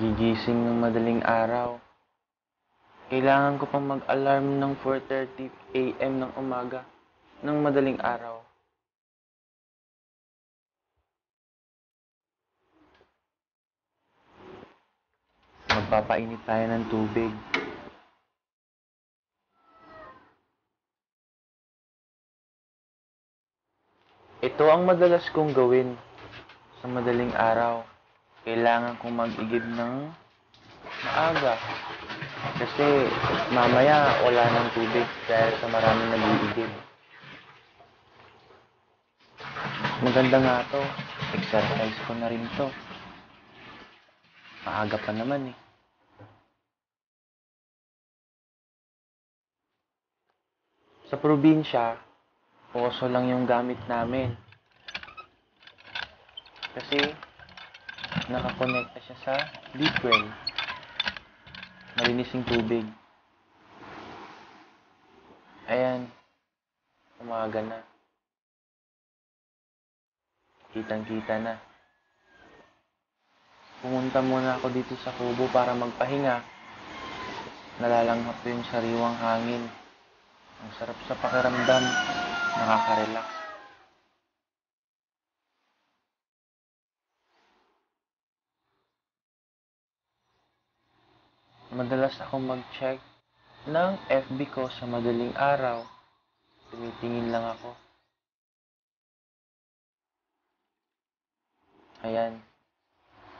Gigising ng madaling araw. Kailangan ko pang mag-alarm ng 4:30 AM ng umaga ng madaling araw. Magpapainit tayo ng tubig. Ito ang madalas kong gawin sa madaling araw. Kailangan kong mag-igib ng maaga. Kasi mamaya wala ng tubig dahil sa maraming nag-iigib. Maganda nga to. Exercise ko na rin to. Maaga pa naman eh. Sa probinsya, poso lang yung gamit namin. Kasi nakakonekta siya sa deep well. Malinis yung tubig. Ayan, umaga na. Kitang-kita na. Pumunta muna ako dito sa kubo para magpahinga. Nalalanghap ko yung sariwang hangin. Ang sarap sa pakiramdam. Nakaka-relax. Madalas ako mag-check ng FB ko sa madaling araw. Tumitingin lang ako. Ayan.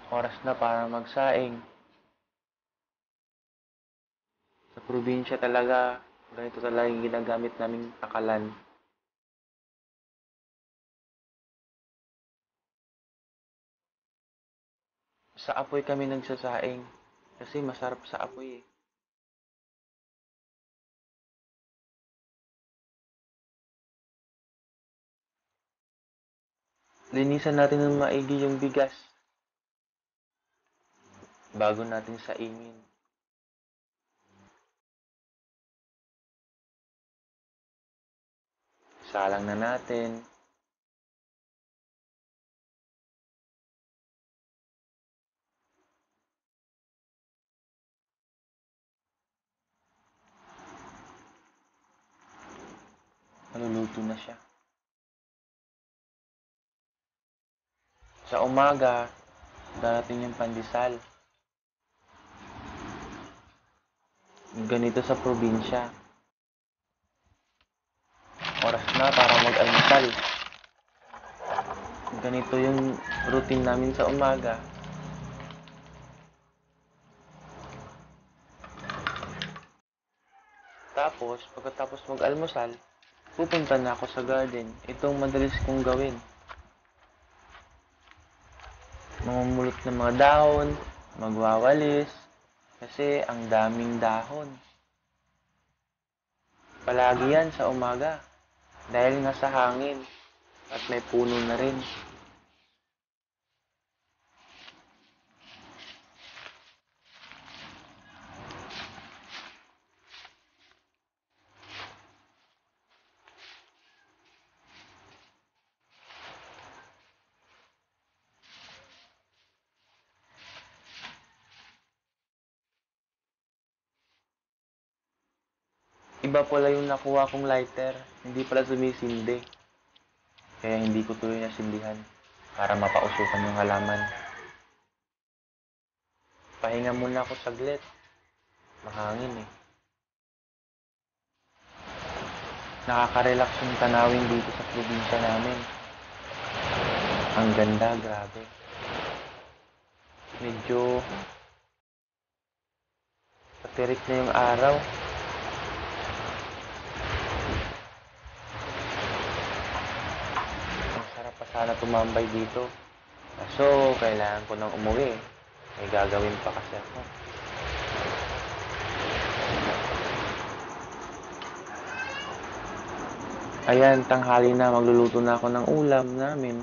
Oras na para magsaing. Sa probinsya talaga, ganito talaga yung ginagamit naming takalan. Sa apoy kami nagsasaing. Kasi masarap sa apoy eh. Linisan natin ng maigi yung bigas bago natin saingin. Salang na natin. Maluluto na siya. Sa umaga, darating yung pandesal. Ganito sa probinsya. Oras na para mag-almusal. Ganito yung routine namin sa umaga. Tapos, pagkatapos mag-almusal, pupunta na ako sa garden. Itong madalis kong gawin. Mamumulot ng mga dahon, magwawalis, kasi ang daming dahon. Palagi yan sa umaga, dahil nga sa hangin, at may puno na rin. Iba pala yung nakuha kong lighter, hindi pala sumisindi. Kaya hindi ko tuloy nasindihan para mapausukan yung halaman. Pahinga muna ako saglit. Mahangin eh. Nakaka-relax yung tanawin dito sa probinsya namin. Ang ganda, grabe. Medyo Patirik na yung araw. Ang sarap pa sana tumambay dito. Kaso, kailangan ko nang umuwi. May gagawin pa kasi ako. Ayan, tanghali na. Magluluto na ako ng ulam namin.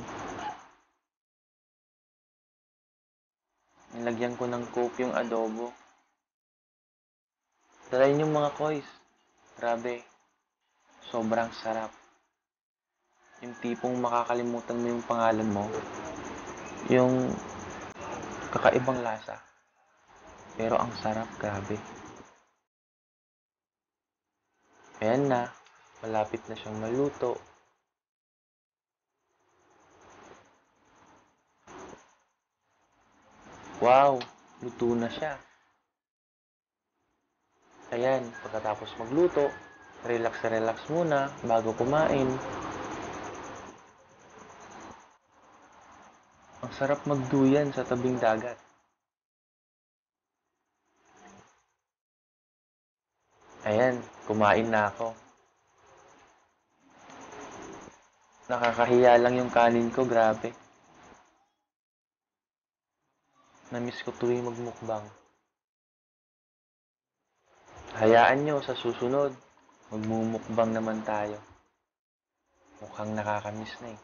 Nilagyan ko ng coke yung adobo. Try yung mga koys. Grabe. Sobrang sarap. Yung tipong makakalimutan mo yung pangalan mo. Yung kakaibang lasa. Pero ang sarap, grabe. Ayan na. Malapit na siyang maluto. Wow! Luto na siya. Ayan, pagkatapos magluto, relax muna bago kumain. Ang sarap magduyan sa tabing dagat. Ayan, kumain na ako. Nakakahiya lang yung kanin ko, grabe. Namiss ko tuwing magmukbang. Hayaan nyo, sa susunod, magmumukbang naman tayo. Mukhang nakakamiss na eh.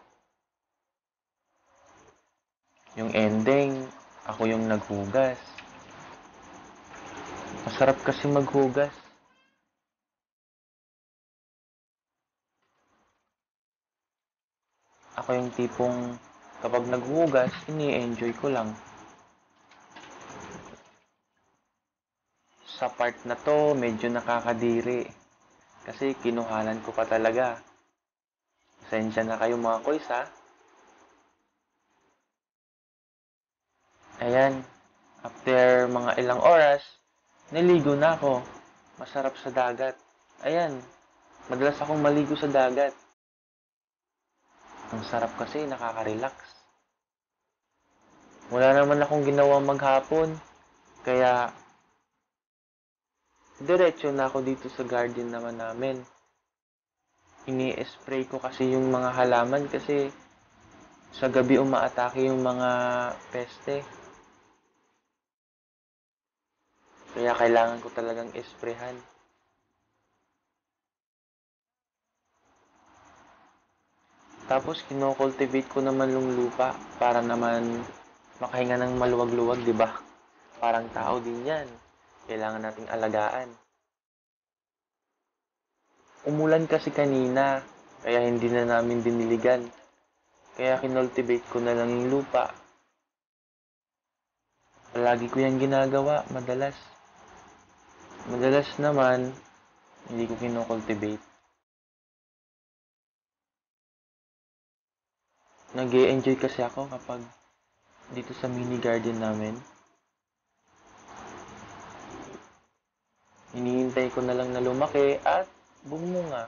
Yung ending, ako yung naghugas. Masarap kasi maghugas. Ako yung tipong kapag naghugas, ini-enjoy ko lang. Sa part na to, medyo nakakadiri. Kasi kinuhanan ko pa talaga. Pasensya na kayo mga koys ha. Ayan, after mga ilang oras, naligo na ako. Masarap sa dagat. Ayan, madalas akong maligo sa dagat. Ang sarap kasi, nakaka-relax. Wala naman akong ginawa maghapon, kaya diretso na ako dito sa garden naman namin. Ini-spray ko kasi yung mga halaman kasi sa gabi umaatake yung mga peste. Kaya kailangan ko talagang isprayhan. Tapos kino-cultivate ko naman yung lupa para naman makahinga ng maluwag-luwag, 'di ba? Parang tao din 'yan. Kailangan nating alagaan. Umulan kasi kanina, kaya hindi na namin diniligan. Kaya kinultivate ko na lang yung lupa. Palagi ko yan ginagawa, madalas. Madalas naman, hindi ko kinocultivate. Nag-e-enjoy kasi ako kapag dito sa mini garden namin. Hinihintay ko na lang na lumaki at bumunga.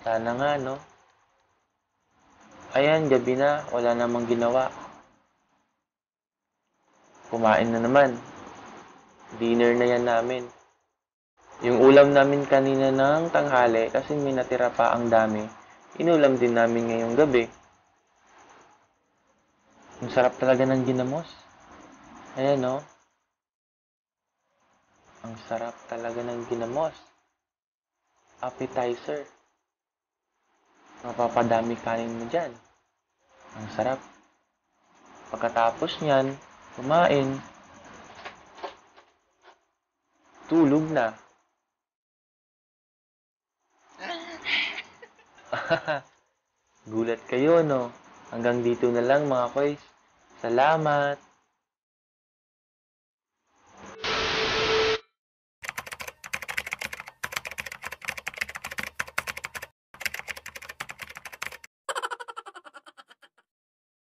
Sana nga, no? Ayan, gabi na. Wala namang ginawa. Kumain na naman. Dinner na yan namin. Yung ulam namin kanina ng tanghali, kasi may natira pa ang dami, inulam din namin ngayong gabi. Ang sarap talaga ng ginamos. Ayan, no? Ang sarap talaga ng ginamos. Appetizer. Mapapadami kanin mo dyan. Ang sarap. Pagkatapos niyan, kumain, tulog na. Gulat kayo, no? Hanggang dito na lang mga koys. Salamat!